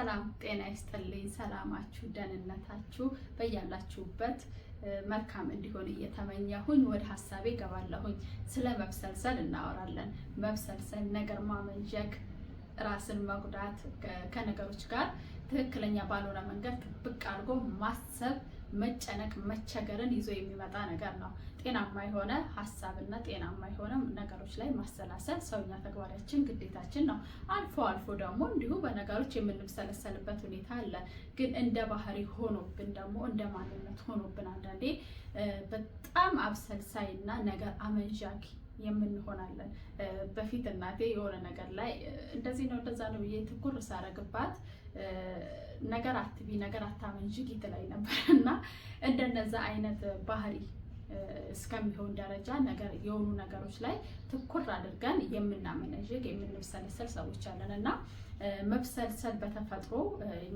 ሰላም ጤና ይስጥልኝ። ሰላማችሁ፣ ደህንነታችሁ በያላችሁበት መልካም እንዲሆን እየተመኘሁኝ ወደ ሀሳቤ ገባለሁኝ። ስለ መብሰልሰል እናወራለን። መብሰልሰል፣ ነገር ማመንዠግ፣ ራስን መጉዳት፣ ከነገሮች ጋር ትክክለኛ ባልሆነ መንገድ ጥብቅ አድርጎ ማሰብ፣ መጨነቅ፣ መቸገርን ይዞ የሚመጣ ነገር ነው። ጤናማ የሆነ ሀሳብና ጤናማ የሆነ ነገሮች ላይ ማሰላሰል ሰውኛ ተግባራችን ግዴታችን ነው። አልፎ አልፎ ደግሞ እንዲሁ በነገሮች የምንብሰለሰልበት ሁኔታ አለ። ግን እንደ ባህሪ ሆኖብን ደግሞ እንደ ማንነት ሆኖብን አንዳንዴ በጣም አብሰልሳይና ነገር አመንዣጊ የምንሆናለን። በፊት እናቴ የሆነ ነገር ላይ እንደዚህ ነው እንደዛ ነው ብዬ ትኩር ሳረግባት ነገር አትቢ፣ ነገር አታመንዥጊ ትለኝ ነበር እና እንደነዛ አይነት ባህሪ እስከሚሆን ደረጃ ነገር የሆኑ ነገሮች ላይ ትኩር አድርገን የምናመነዥግ የምንብሰለሰል ሰዎች አለን እና መብሰልሰል በተፈጥሮ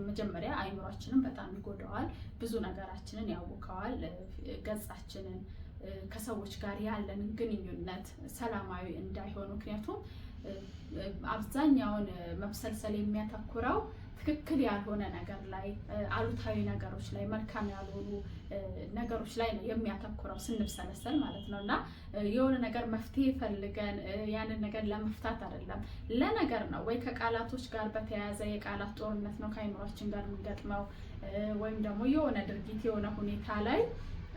መጀመሪያ አይምሯችንን በጣም ይጎዳዋል። ብዙ ነገራችንን ያውከዋል። ገጻችንን፣ ከሰዎች ጋር ያለንን ግንኙነት ሰላማዊ እንዳይሆን፣ ምክንያቱም አብዛኛውን መብሰልሰል የሚያተኩረው ትክክል ያልሆነ ነገር ላይ፣ አሉታዊ ነገሮች ላይ፣ መልካም ያልሆኑ ነገሮች ላይ ነው የሚያተኩረው ስንብሰለሰል ማለት ነው። እና የሆነ ነገር መፍትሄ ፈልገን ያንን ነገር ለመፍታት አይደለም፣ ለነገር ነው ወይ ከቃላቶች ጋር በተያያዘ የቃላት ጦርነት ነው ከአይምሯችን ጋር የምንገጥመው፣ ወይም ደግሞ የሆነ ድርጊት የሆነ ሁኔታ ላይ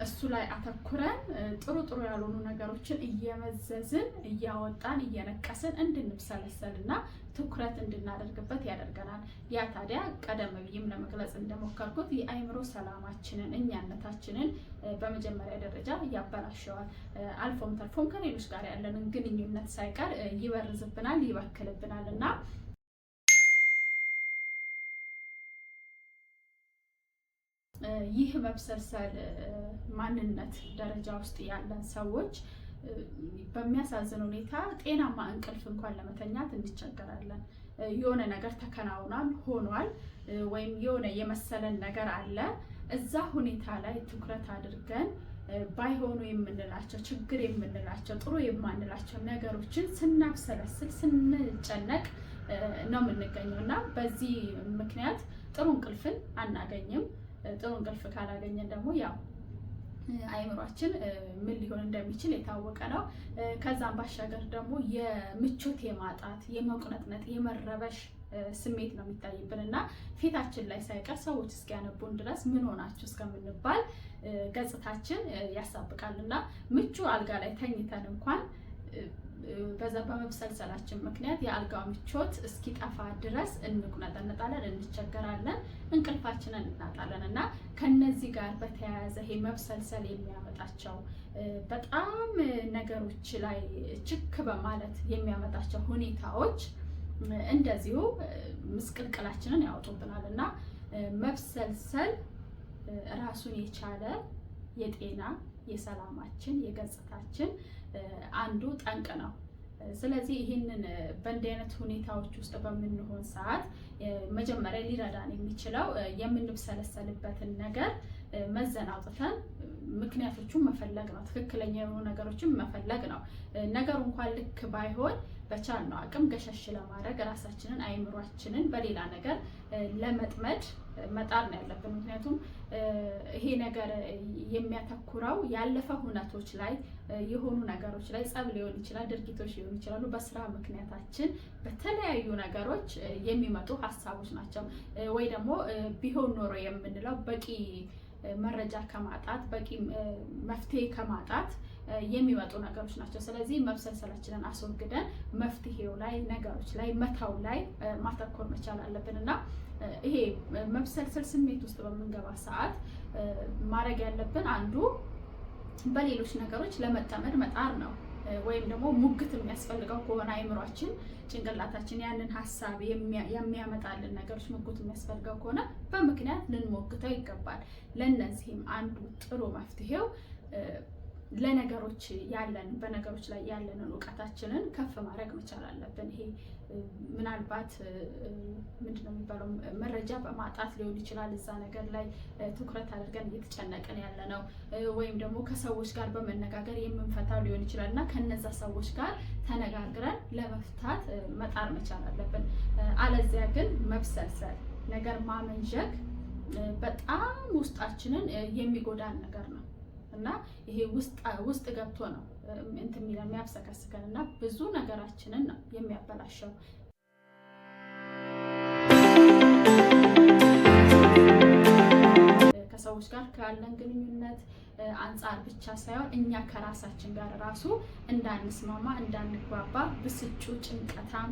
እሱ ላይ አተኩረን ጥሩ ጥሩ ያልሆኑ ነገሮችን እየመዘዝን እያወጣን እየነቀስን እንድንብሰለሰል እና ትኩረት እንድናደርግበት ያደርገናል። ያ ታዲያ ቀደም ብዬም ለመግለጽ እንደሞከርኩት የአእምሮ ሰላማችንን እኛነታችንን በመጀመሪያ ደረጃ ያበላሸዋል። አልፎም ተርፎም ከሌሎች ጋር ያለንን ግንኙነት ሳይቀር ይበርዝብናል፣ ይበክልብናል። እና ይህ መብሰልሰል ማንነት ደረጃ ውስጥ ያለን ሰዎች በሚያሳዝን ሁኔታ ጤናማ እንቅልፍ እንኳን ለመተኛት እንቸገራለን። የሆነ ነገር ተከናውኗል፣ ሆኗል፣ ወይም የሆነ የመሰለን ነገር አለ። እዛ ሁኔታ ላይ ትኩረት አድርገን ባይሆኑ የምንላቸው፣ ችግር የምንላቸው፣ ጥሩ የማንላቸው ነገሮችን ስናብሰለስል ስንጨነቅ ነው የምንገኘው እና በዚህ ምክንያት ጥሩ እንቅልፍን አናገኝም። ጥሩ እንቅልፍ ካላገኘን ደግሞ ያው አይምሯችን ምን ሊሆን እንደሚችል የታወቀ ነው። ከዛም ባሻገር ደግሞ የምቾት የማጣት፣ የመቁነጥነጥ፣ የመረበሽ ስሜት ነው የሚታይብን እና ፊታችን ላይ ሳይቀር ሰዎች እስኪያነቡን ድረስ ምን ሆናችሁ እስከምንባል ገጽታችን ያሳብቃል እና ምቹ አልጋ ላይ ተኝተን እንኳን በዛ በመብሰልሰላችን ምክንያት የአልጋው ምቾት እስኪጠፋ ድረስ እንቁነጠነጣለን፣ እንቸገራለን፣ እንቅልፋችንን እናጣለን። እና ከነዚህ ጋር በተያያዘ ይሄ መብሰልሰል የሚያመጣቸው በጣም ነገሮች ላይ ችክ በማለት የሚያመጣቸው ሁኔታዎች እንደዚሁ ምስቅልቅላችንን ያወጡብናል። እና መብሰልሰል ራሱን የቻለ የጤና፣ የሰላማችን፣ የገጽታችን አንዱ ጠንቅ ነው። ስለዚህ ይህንን በእንዲህ አይነት ሁኔታዎች ውስጥ በምንሆን ሰዓት መጀመሪያ ሊረዳን የሚችለው የምንብሰለሰልበትን ነገር መዘን አውጥተን ምክንያቶቹን መፈለግ ነው። ትክክለኛ የሆኑ ነገሮችን መፈለግ ነው። ነገሩ እንኳን ልክ ባይሆን በቻልነው አቅም ገሸሽ ለማድረግ ራሳችንን አይምሯችንን በሌላ ነገር ለመጥመድ መጣር ነው ያለብን። ምክንያቱም ይሄ ነገር የሚያተኩረው ያለፈ ሁነቶች ላይ፣ የሆኑ ነገሮች ላይ፣ ጸብ ሊሆን ይችላል፣ ድርጊቶች ሊሆኑ ይችላሉ። በስራ ምክንያታችን በተለያዩ ነገሮች የሚመጡ ሀሳቦች ናቸው። ወይ ደግሞ ቢሆን ኖሮ የምንለው በቂ መረጃ ከማጣት፣ በቂ መፍትሄ ከማጣት የሚመጡ ነገሮች ናቸው። ስለዚህ መብሰልሰላችንን አስወግደን መፍትሄው ላይ፣ ነገሮች ላይ፣ መተው ላይ ማተኮር መቻል አለብን። እና ይሄ መብሰልሰል ስሜት ውስጥ በምንገባ ሰዓት ማድረግ ያለብን አንዱ በሌሎች ነገሮች ለመጠመድ መጣር ነው። ወይም ደግሞ ሙግት የሚያስፈልገው ከሆነ አይምሯችን፣ ጭንቅላታችን ያንን ሀሳብ የሚያመጣልን ነገሮች ሙግት የሚያስፈልገው ከሆነ በምክንያት ልንሞግተው ይገባል። ለእነዚህም አንዱ ጥሩ መፍትሄው ለነገሮች ያለን በነገሮች ላይ ያለንን እውቀታችንን ከፍ ማድረግ መቻል አለብን። ይሄ ምናልባት ምንድነው የሚባለው መረጃ በማጣት ሊሆን ይችላል። እዛ ነገር ላይ ትኩረት አድርገን እየተጨነቅን ያለ ነው፣ ወይም ደግሞ ከሰዎች ጋር በመነጋገር የምንፈታው ሊሆን ይችላል እና ከነዛ ሰዎች ጋር ተነጋግረን ለመፍታት መጣር መቻል አለብን። አለዚያ ግን መብሰልሰል ነገር ማመንዠግ በጣም ውስጣችንን የሚጎዳን ነገር ነው እና ይሄ ውስጥ ገብቶ ነው እንትን የሚለን፣ የሚያብሰከስከን እና ብዙ ነገራችንን ነው የሚያበላሸው። ከሰዎች ጋር ካለን ግንኙነት አንጻር ብቻ ሳይሆን እኛ ከራሳችን ጋር ራሱ እንዳንስማማ፣ እንዳንግባባ፣ ብስጩ፣ ጭንቀታም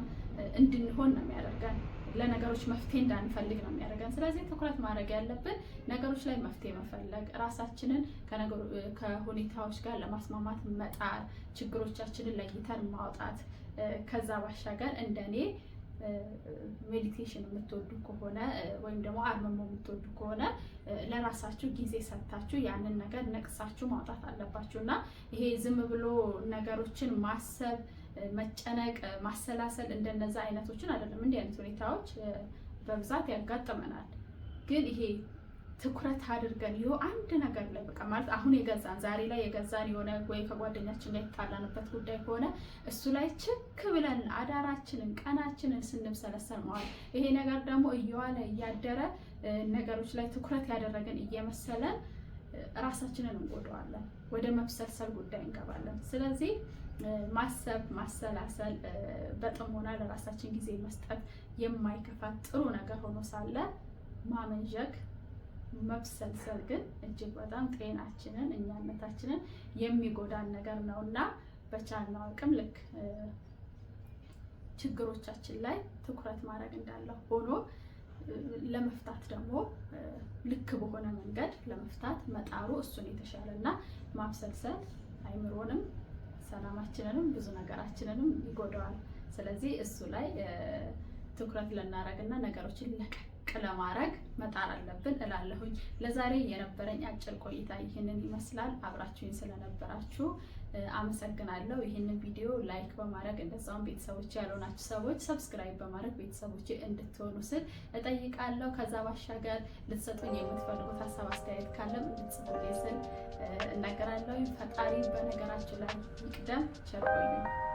እንድንሆን ነው የሚያደርገን። ለነገሮች መፍትሄ እንዳንፈልግ ነው የሚያደርገን። ስለዚህ ትኩረት ማድረግ ያለብን ነገሮች ላይ መፍትሄ መፈለግ፣ ራሳችንን ከሁኔታዎች ጋር ለማስማማት መጣር፣ ችግሮቻችንን ለይተን ማውጣት። ከዛ ባሻገር እንደኔ meditation የምትወዱ ከሆነ ወይም ደግሞ አርምሞ የምትወዱ ከሆነ ለራሳችሁ ጊዜ ሰጥታችሁ ያንን ነገር ነቅሳችሁ ማውጣት አለባችሁ። እና ይሄ ዝም ብሎ ነገሮችን ማሰብ፣ መጨነቅ፣ ማሰላሰል እንደነዛ አይነቶችን አይደለም። እንዲህ አይነት ሁኔታዎች በብዛት ያጋጥመናል። ግን ይሄ ትኩረት አድርገን ይኸው አንድ ነገር ላይ በቃ ማለት አሁን የገዛን፣ ዛሬ ላይ የገዛን የሆነ ወይ ከጓደኛችን ጋር የተጣላንበት ጉዳይ ከሆነ እሱ ላይ ችክ ብለን አዳራችንን ቀናችንን ስንብሰለሰል መዋል፣ ይሄ ነገር ደግሞ እየዋለ እያደረ ነገሮች ላይ ትኩረት ያደረግን እየመሰለን ራሳችንን እንጎዳዋለን፣ ወደ መብሰልሰል ጉዳይ እንገባለን። ስለዚህ ማሰብ፣ ማሰላሰል፣ በጥሞና ለራሳችን ጊዜ መስጠት የማይከፋ ጥሩ ነገር ሆኖ ሳለ ማመንዠግ፣ መብሰልሰል ግን እጅግ በጣም ጤናችንን እኛነታችንን የሚጎዳን ነገር ነው። እና በቻልነው አቅም ልክ ችግሮቻችን ላይ ትኩረት ማድረግ እንዳለ ሆኖ ለመፍታት ደግሞ ልክ በሆነ መንገድ ለመፍታት መጣሩ እሱን የተሻለ እና ማብሰልሰል አይምሮንም ሰላማችንንም ብዙ ነገራችንንም ይጎዳዋል። ስለዚህ እሱ ላይ ትኩረት ልናደርግና ነገሮችን ለቀቅ ለማድረግ መጣር አለብን እላለሁኝ። ለዛሬ የነበረኝ አጭር ቆይታ ይህንን ይመስላል። አብራችሁኝ ስለነበራችሁ አመሰግናለሁ። ይህንን ቪዲዮ like በማድረግ፣ እንደዛውም ቤተሰቦች ያልሆናችሁ ሰዎች subscribe በማድረግ ቤተሰቦች እንድትሆኑ ስል እጠይቃለሁ። ከዛ ባሻገር ልትሰጡኝ የምትፈልጉት ሀሳብ አስተያየት ካለም እንድትጽፉልኝ ስል እናገራለሁ። ፈጣሪ በነገራችሁ ላይ ይቅደም። ቸር ቆዩ።